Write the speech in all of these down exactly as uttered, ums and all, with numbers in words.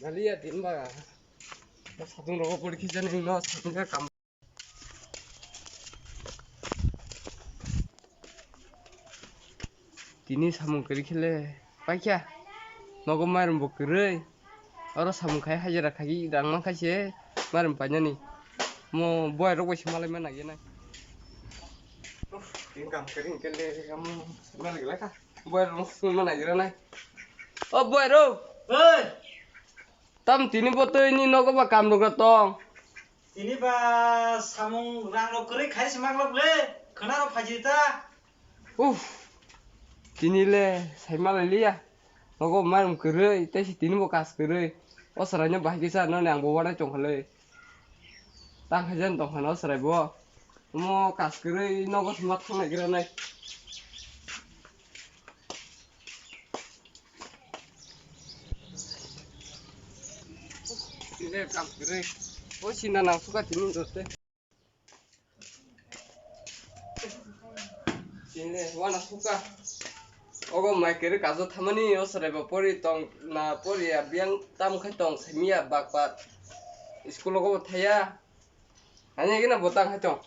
Naliya din ba. Satung rogo pori khijani no satung ka kam. Tini samung kwrwi khe le paikha. Nogo mairum bo kwrwi. Oro samung khai hajira khai rang man khai se mairum painani. Mo boy rok bai se malai man nai. Uff, tini kam kwrwi khe le amo malai gela kha. Boy rok sung man nai nai. O boy rok. Oi. Tam tini bo twi ni nogo ba kam rok tong. Tini ba samung rang rok kwrwi khai se mak lok le. Khna rok phaji ta. Uff, tini le sai malai liya. Nogo mairum kwrwi, tei se tini bo kas kwrwi. O chwraino bahai kisa noni ang bo uanai tongkha le. Tang khe jan tongkha no chwrai bo. Omo kas kwrwi nogo thangma thang nai gra nai. Tini le kam kwrwi. O sinda nang suka tini doste. Tini le wana suka. Ogo mai kere kajo thamani o chwrai bo pori tong na pori ya biyang tam khai tong simi ya bakpat. School ogo bo thaya. Ani gina bo tang khai tong.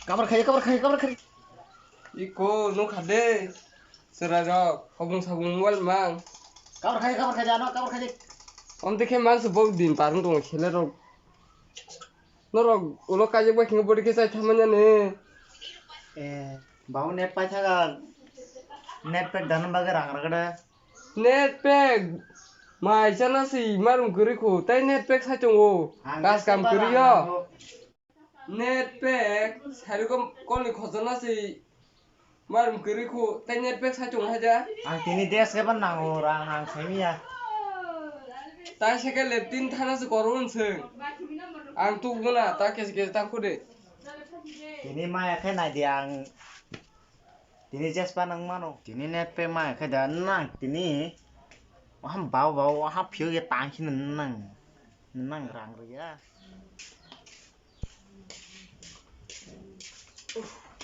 Kabar khai, kabar khai, kabar khai. Iko nukha de. Chwrai rok, hobung sabung mobile mang. Kabar khai, kabar khai, ano, kabar khai. Om dekhe mang se bok din parung tong khele rok. Norok ulo kaijak bai khingo body khe chai thamanya ne. Eh, babu net pai thaga. Net pack dana bagwi rang rwgwde. Net pack mai chana si marum kwrwi khu, tai net pack sai tongo. Ang kas kam kwrwi yo. Net pack, sari kom kolni khojana si marum kwrwi khu, tai net pack sai tongo haja. Ang tini des khe ban nango, rang ang saimiya. Tai se ke leptin thana se korun se. Ang tu guna, ta kes kes ta khude. Tini maya khe nai di ang. Tini jespa nang mano. Tini net pack maya khe da nang tini. Waham bau bau, waham phiyok ya tang khina nang. Nang rang rwya.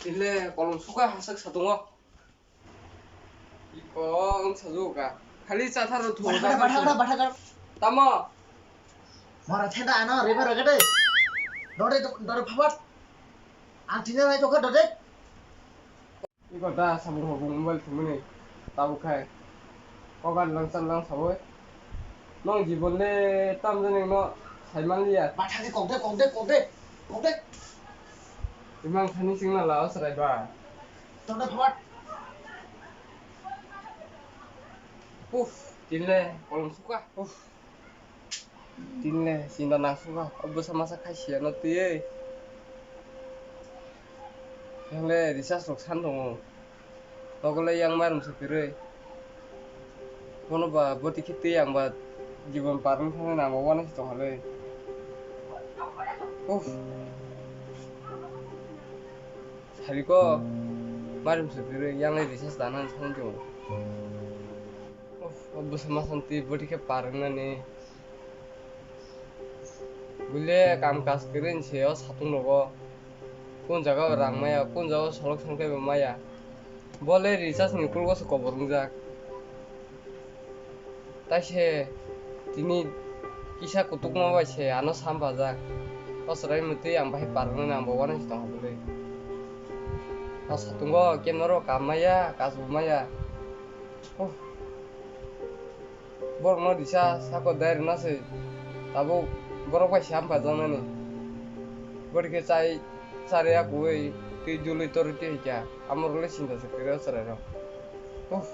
Ile kolom suka hasak satungo. Iko ang sajuka. Khali chatharo thu. Batha kar, batha kar, batha kar. Tamo. Mora theda ano river ragade. Dore dore phabat. Ang tine lai tokha dore. Iko da samung hobung mobile thumuni tabuk khai. Kogar langchar lang sawi. Nong jibon le tam jani no saiman liya. Batha di kokde kokde kokde kokde. Imang thani singna lao serai ba. Tokde phabat. Uff, tinle kolom suka. Uff. Tinle sinda nangsuka, o bwsa masa khai siya no twi. Yang le recharge rok san tongo. Nogo le yang mairum se kwrwi. Bono ba bwtwi khe twi ang ba jibon parwng thangwi nang bo uanai se tongkha le. Uff. Sariko mairum se kwrwi yang le recharge dana thangwi tongo. Uff, o bwsa masa twi bwtwi khe parwng nani. Buile kam kaj kwrwi se o satung rogo. Kun jaga o rang maya, kun jaga o solok thangkhe bo maya. Bo le recharge ni ukulgo se kobor wngjak. Tai se tini kisa kutukma bai se ano sampajak. O chwrai mwtwi ang bahai parwknani ang bo uanai se tongkha bwlwi. O satungo kemaro kam maya, kaj bo maya. Huh. Borokno risa sako dai rwna se tabuk borok bai se hamkha jaknani. Bori khe chai charya kuwi twi julwi torwi twi hikha. Amorok le sinda se kwrwi o chwrairok. Huh,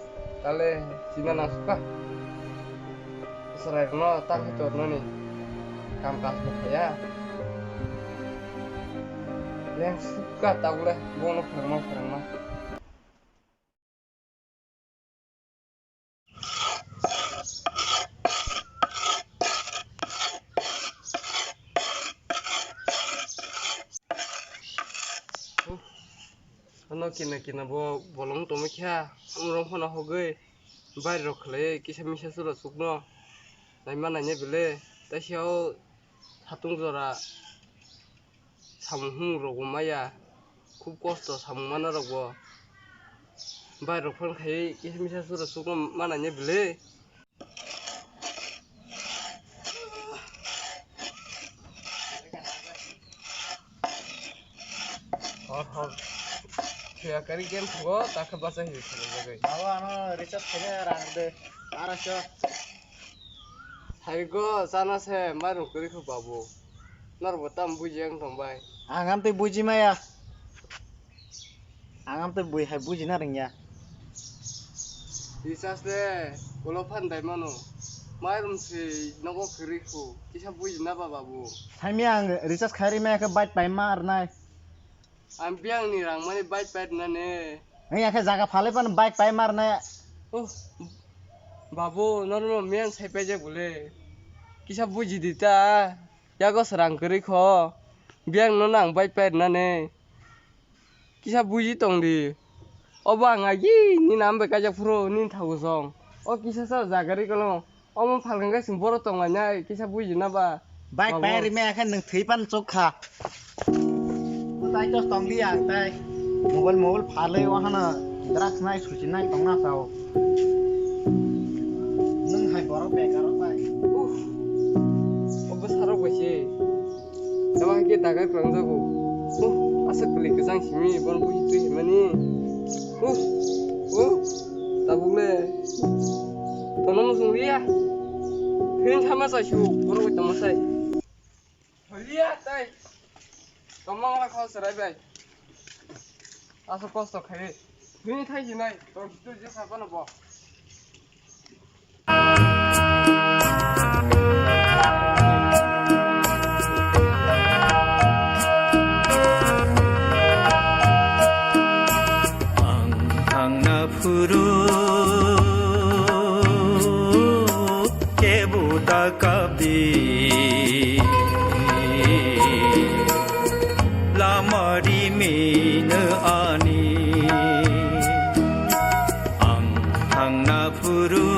tale china nangsukha. Chwrairokno ta khe tornani kam kaj bo khaiya. Lengsukha tabukle bono phrwngma phrwngma. Ano kina kina bo bolong tongma khe, amorok phano hogwi bairok khlaiwi kisa misa sura sukno naima naina bele, taisa o satung jora samung humung rok bo maya. Khub kosto samung mana rok bo. Bai rok phone khai kisa misa sura sukma mana ne bwle. Hor hor. Thuya kari game thugo, takhe basa hi thangwi bagwi. Babu, ano recharge khaina rang de. Araso. Haigo, chana se, mairung kwrwi kho babu. Norbo tam buji ang tong bai. Ang amtwi buji maya. Ang amtwi bui hai bujina rwngya. Recharge le, ulo phan dai mano. Mairum se nogo kwrwi kho. Kisa bujina ba babu. Saimya ang recharge khairi maya khe bike pai ma arnai. Ang biyang ni rang mani bike pai rwnani. Ang ya khe jaga phalai pan bike pai ma arnai. Oh, babu, norno miyan sai pai jak bole. Kisa buji di ta. Yago srang kwrwi kho. Biyang no nang bike pai rwnani. Kisa buji tong di. Obo ang agi ni nam bai kaijak phuru ni thago song. O kisa sa jaga ri kono. Omo phalkang khe chwng borok tong lainai kisa buji na ba. Bike pai rime akhe nwng thwi pan chuk kha. Taitos tong di ang tai. Mobile mobile phalwi o hana drugs nai suchi nai tong na sao. Nwng hai borok bekar o tai. Uff. Obo sarok bai se. Tamo hai khe dagar kwrwng jago. Huh, aswk kwlwi kwchang simi, bono buji twi himani. Huh, huh, tabuk le. Tono muchung liya. Phin thama chai su, bono bai tamo chai. Liya tai. Tomang la khao serai bai. Aswk kosto khai. Bini thai hinai, to bitu je sa kono bo. Ang thangna phuru kebu ta kabi. Lama rimino ani ang thangna phuru